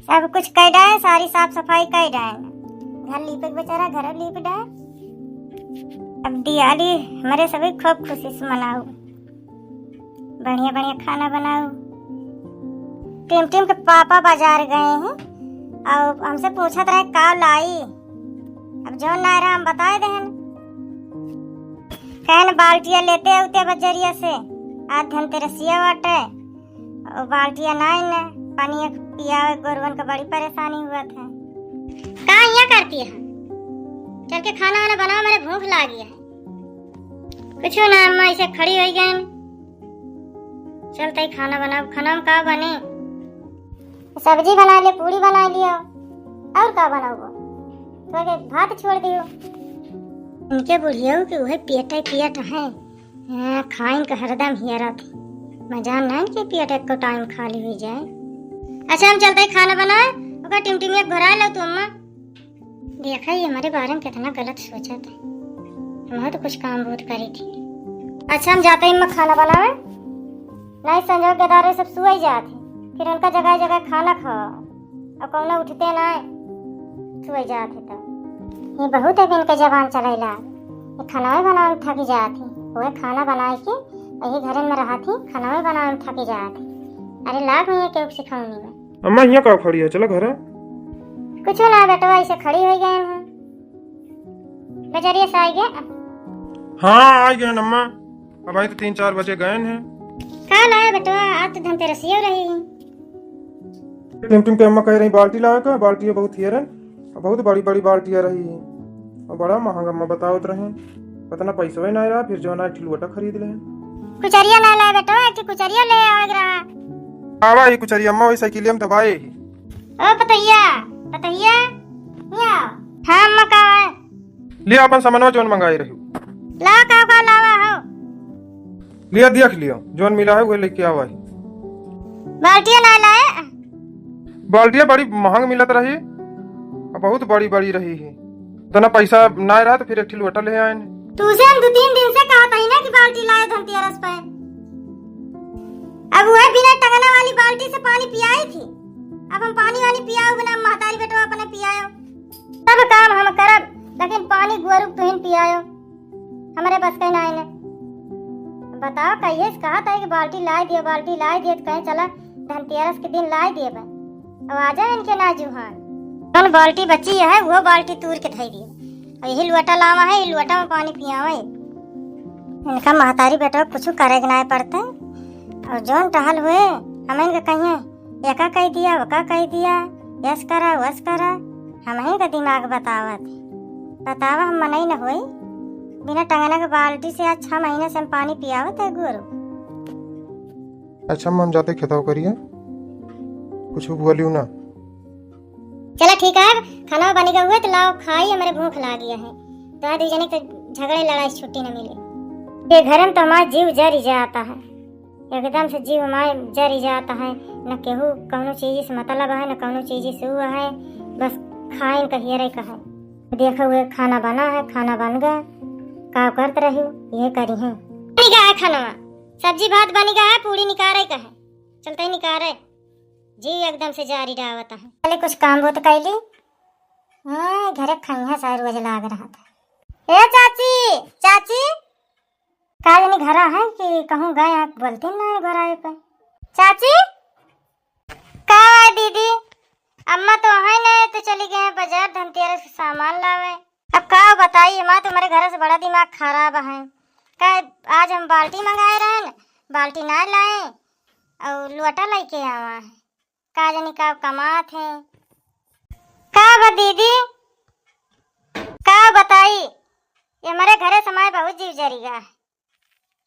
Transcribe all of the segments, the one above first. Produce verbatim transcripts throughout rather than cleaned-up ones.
सब कुछ कइ डाए, सारी साफ सफाई कइ डाए। घर लीपे के बेचारा, घर लीप डाए। अब दिवाली हमरे सभी खूब खुशी से मनाऊ, बढ़िया बढ़िया खाना बनाऊ। टिम टिम के पापा बाजार गए हैं और हमसे पूछत रहे का लाई। अब जौन नाय रहा हम बताए देहन। कहन बाल्टिया लेते उते बजरिया से, आज धनतेरसिया बाटे, और बाल्टिया नाय न, पानी एक पियावे, गोरुवन का बड़ी परेशानी हुआ था। का हियाँ करती है? चल के खाना वाना बनाओ, मेरे भूख लागी है। कुछ ना अम्मा, ऐसे खड़ी होइ गए। चलते ही खाना बनाओ। खाना में का बने? सब्जी बना ले, पूड़ी बना लियो, और का बनाओ? तो के भात छोड़ दियो। इनके बुढ़िया के उहे पेट है, पेट है। हाँ, खाइन का हरदम हियरा थी। मजाल नाय कि पेट एको टाइम खाली होइ जाए। अच्छा, हम चलते ही खाना बनाए, ओका टिमटिमिया घोराए लो तू अम्मा। देखा, ये हमरे बारे में कितना गलत सोचत है। हम तो कुछ काम बहुत करी थी। अच्छा, हम जाते ही अम्मा खाना बनावे। नाय संजोग गदारे सब सुई जात है, फिर उनका जगह जगह खाना खाओ, और कौनो उठते नाय, सुई जात है। तो ये बहुत है कि इनके जबान चलैला, ये खाना बनावे में थकी जात है, वह खाना बनाए के यही घरन में रहत ही, खाना बनावे में थकी जात है। अरे लाग नहीं है केहू सिखौनी में। अम्मा, हियाँ का खड़ी है? चला घरे। कुछ ना बेटवा, ऐसे खड़ी होइ गए हैं। बजरिया से आइ गए? हाँ, आइ गए अम्मा। अब आई तो तीन चार बजे गए हैं। का लाए बेटवा, आज तो धनतेरसिया रही। टिम टिम के अम्मा कह रही बाल्टी लावे का, बाल्टी बहुत हियरन, बहुत बड़ी बड़ी बाल्टिया रही, और बड़ा महंगा अम्मा बतावत रहे। पता ना पैसवे ना रहा, फिर जो ना एक ठो लोटा खरीद ले। कुचरिया ना लाए बेटवा, एक ठो कुचरिया ले आवे के रहा। आवा ही कुचरिया अम्मा, वही साइकिलिया में दबाए ही। ओ पतैया, पतैया, यहाँ आओ। हाँ अम्मा, का है? लिया अपन सामानवा जौन मंगाए रही। ला, का का लावा हो? लिया, देख लियो, जौन मिला है वह लेके आवा ही। बाल्टिया ना लाए? बाल्टिया बड़ी महंग मिलत रही, और बहुत बड़ी बड़ी रही है। इतना पैसा ना रहा तो फिर एक ठो लोटा ले आए। तू से हम दो तीन दिन से कहत ही ना कि बाल्टी लाए धनतेरस पे। अब वह बिना टंगना वाली बाल्टी से पानी पियाई थी, अब हम पानी वानी पियाओ बिना महतारी बेटवा अपने पियाओ। सब काम हम करब, लेकिन पानी गोरू तुहिन पियाओ, हमरे बस के नाय ने। बताओ, कहिए से कहत है कि बाल्टी लाए दियो, बाल्टी लाए दियो, तो कहे चला धनतेरस के दिन लाए दिए बा। अब आ जाए इनके ना जुहान। कौन बाल्टी बची है, वो बाल्टी तूर के धई दियो। और यही लोटा लावा है, ये लोटा में पानी पियावे। इनका महतारी बेटवा कुछ करे के नाय पड़ते। और जौन टहल हुए, हम इनका कहिए, एका कह दिया, ओका कह दिया, यस करा, वस करा, हमही का दिमाग बतावत है। बतावा, हम मनई न होई, बिना टंगना के बाल्टी से आज छह महीने से हम पानी पियावत है गोरू। अच्छा, हम जाते खेतवा करिए, कुछ बोलियो ना। चला ठीक है, खाना बनी गए हुए तो लाओ खाई, हमरे भूख लागी है। तो दू जने के झगड़े लड़ाई से छुट्टी न मिले। ये घर में तो हमारा जीव जरी जाता है। एकदम से जीव हमारे जरी जात है, न केहू कौनो चीज से मतलब है, न कौनो चीज से हुआ है, बस खाइन का हियरे का है। देखो, ये खाना बना है, खाना बन गया, का करत रही, ये करी है। बनी गया है खाना, सब्जी भात बनी गया है, पूड़ी निकारे का है, चलते ही निकारे, जीव एकदम से जारी डावत है। पहले कुछ काम बहुत कैली, हाँ, घरे खाई है, सारी रोज लाग रहा था। ए चाची, चाची, का जानी घरा है कि कहूँ गए हैं, बोलते ना है घर आए पे। चाची, का है दीदी? अम्मा तो है ना, तो चली गए हैं बाजार धनतेरस के सामान लावे। अब का बताई, माँ तुम्हारे घर से बड़ा दिमाग खराब है। का आज हम बाल्टी मंगाए रहे न, बाल्टी ना लाए और लोटा लेके आवा है। का जानी का कमात है। का बा दीदी, का बताई, ये हमारे घरे समय बहुत जीव जरी गा है।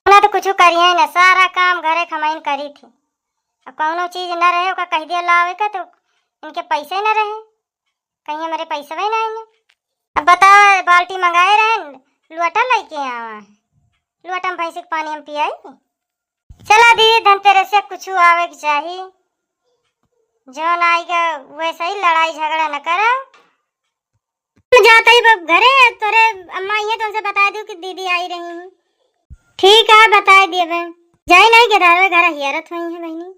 ना तो कुछ करिए ना, सारा काम घरे खमाइन करी थी। अब कौनो चीज न रहे, ओका कह दिया लावे का, तो इनके पैसे न रहे, कहीं हमारे पैसवे ना है। अब बताओ, बाल्टी मंगाए रहे, लोटा लेके आवा है, लोटा में भैंसी के पानी हम पियाई। चला दीदी, धनतेरस से कुछ आवे के चाही, जौन आएगा वैसे ही लड़ाई झगड़ा न करो। हम जात ही बा घरे, तोरे अम्मा आई है, तो उनसे बताए दू कि दीदी आई रही हैं। ठीक है, बताए दिए बे। जाई नहीं, केदारवे घर हियरत हुई है बहनी।